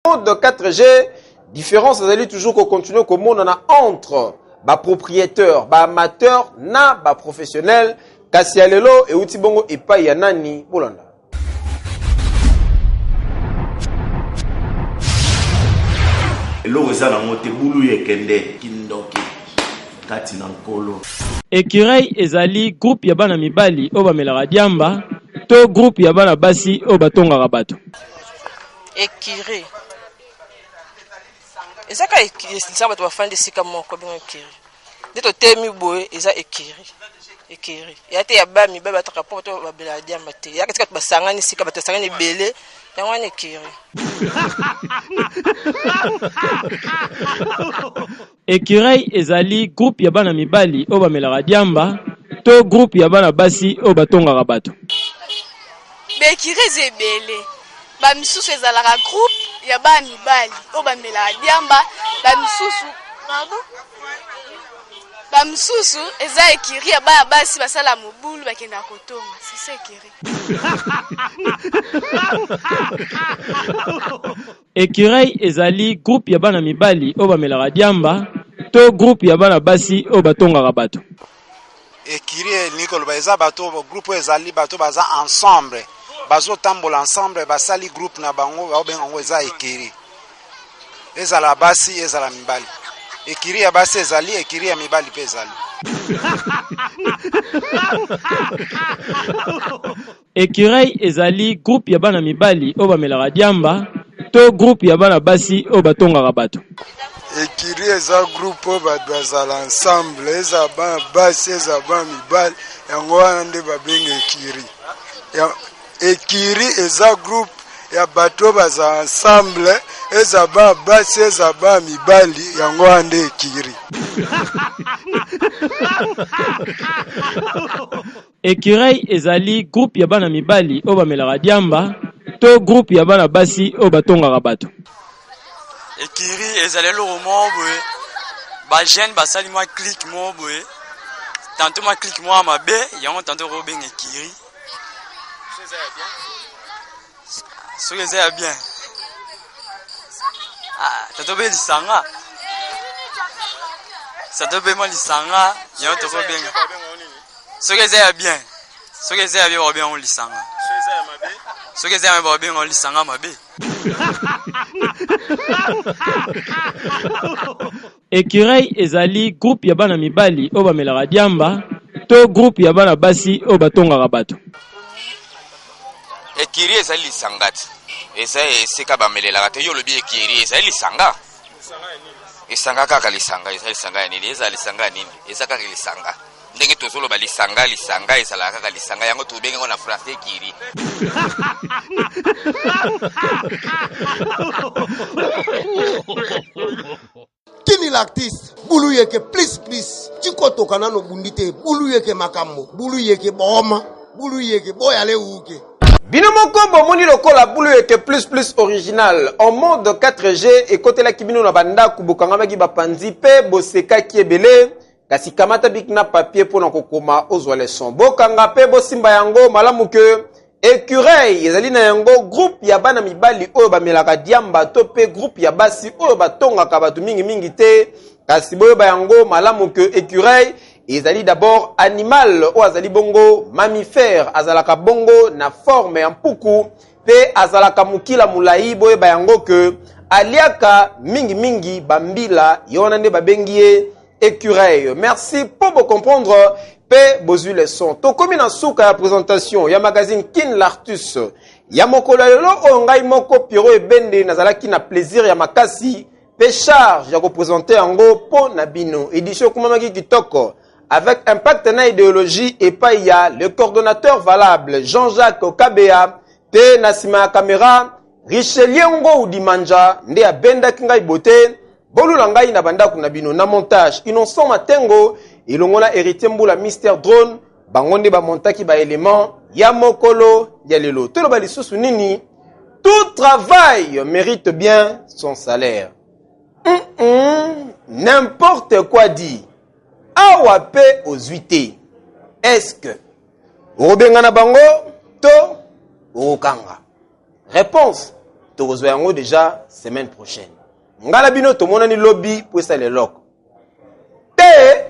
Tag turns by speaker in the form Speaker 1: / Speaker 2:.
Speaker 1: Mode 4G, différence ezali toujours ko continuer komonana entre ba propriétaires, ba amateurs na ba professionnels. Kasi ya lelo euti bongo epai ya nani? Bolanda.
Speaker 2: Eloko eza nango te bulu ekende kindoki kati na nkolo.
Speaker 3: Ecureuil ezali groupe ya bana mibali oyo bamelaka diamba to groupe ya bana basi oyo batongaka bato.
Speaker 4: Ecurie eza kaka eza bato bafandi esika moko benga ecurie nde totemi boye eza ecurie ecurie ya te ya ba mibali bataka mpo bato babelaka diamba te yaka esika bato basangani esika bato basangani ebele yango wana ecurie.
Speaker 3: Ecureuil ezali groupe ya bana mibali oyo bamelaka diamba to groupe ya bana basi oyo batongaka bato.
Speaker 5: Ba ecurie eza ebele, ba misusu ezalaka groupe ya bana mibali oyo bamelaka diamba, ba misusu pardon, ba misusu eza ecurie ya bana basi basala mobulu bakendaka kotonga, c'est ça ecurie.
Speaker 3: Ecureuil ezali groupe ya bana mibali oyo bamelaka diamba to groupe ya bana basi oyo batongaka bato.
Speaker 6: Ecurie elingi koloba eza bato groupe oyo ezali bato baza ensemble bazotambola ensemble basali groupe na bango baobenga yango eza ecurie ezala basi ezala mibali ecurie ya basi ezali ecurie ya mibali mpe ezali.
Speaker 3: Ecureuil ezali groupe ya bana mibali oyo bamelaka diamba to groupe ya bana basi oyo batongaka bato.
Speaker 7: Ecurie eza groupe oyo bato bazala ensemble, ezala bana basi ezala bana mibali, yango wana nde babenga ecurie. Ecurie eza groupe ya bato oyo bazala ensemble, ezala bana basi ezala bana mibali, yango wana nde ecurie.
Speaker 3: Ecureuil ezali groupe ya bana mibali oyo bamelaka diamba to groupe ya bana basi oyo batongaka bato.
Speaker 8: Ecurie ezali eloko moko boye ba jeune basali mwa clique moko boye tanto mwa clique moko ya mabe yango tanto okobenga ecurie soki eza ya bien ah, tanto be lisanga tanto be mwa lisanga yango tokobenga soki eza ya bien soki eza ya bien bakobenga yango lisanga soki eza ya mabe bakobenga yango lisanga mabe.
Speaker 3: Ecureuil ezali groupe ya bana mibali oyo bamelaka diamba to groupe ya bana basi oyo batongaka bato.
Speaker 9: Ecurie ezali lisanga te, eza esika bamelelaka te. Yo olobi ecurie ezali lisanga, esanga kaka lisanga, eza lisanga ya nini? Eza lisanga ya nini? Eza kaka lisanga. Ndenge tozoloba lisanga lisanga ezalaka kaka lisanga yango tobengi yango na français ekiri.
Speaker 10: Kini l'artiste bulu yeke plus plus tikotoka nano bundi te bulu yeke makambo bulu yeke boma bulu yeke boyale uke.
Speaker 1: Bino moko bomoni lokola bulu yeke plus plus original en mode 4G ekotelaki bino na bandako bokangamaki bapanzi pe bosekaki ebele. Kasi kamata bic na papier mpo na kokoma ozwa leçon. Bokanga mpe bosimba yango malamu que Ecureuil ezali na yango groupe ya bana mibali oyo bamelaka diamba to mpe groupe ya basi oyo batongaka bato mingi mingi te. Kasi boyeba yango malamu que Ecureuil ezali d'abord animal oyo azali bongo mammifère, azalaka bongo na forme ya mpuku mpe azalaka mokila molai. Boyeba yango que aliaka mingi mingi bambila, ye wana nde babengi ye Ecureuil. Merci pour vous comprendre pe bozui leçon. Tokomi na suka ya présentation ya magazine Kin l'Artus. Ya mokolo ya lelo oyo ngai moko Pierrot Ebende nazalaki na plaisir ya makasi pe charge ya ko présenter yango po na bino. Édition ekomamaki kitoko avec impact na idéologie epai ya le coordonnateur valable Jean-Jacques Kabea pe na sima ya caméra Richelieu Ngou Dimanja nde abendaki ngai bote. Bolula ngai na bandako na bino na montage Innocent Matengo elongo na Heritier Mbula Mister Drone, bango nde bamontaki ba elements ya mokolo ya lelo. Toloba lisusu nini? Tout travail mérite bien son salaire. N'importe quoi dit. Awa pe ozwi te. Est-ce que okobengana bango to okokanga? Réponse. Tokozwa yango deja semaine prochaine. Ngai na bino tomonani lobi mpo esala eloko te.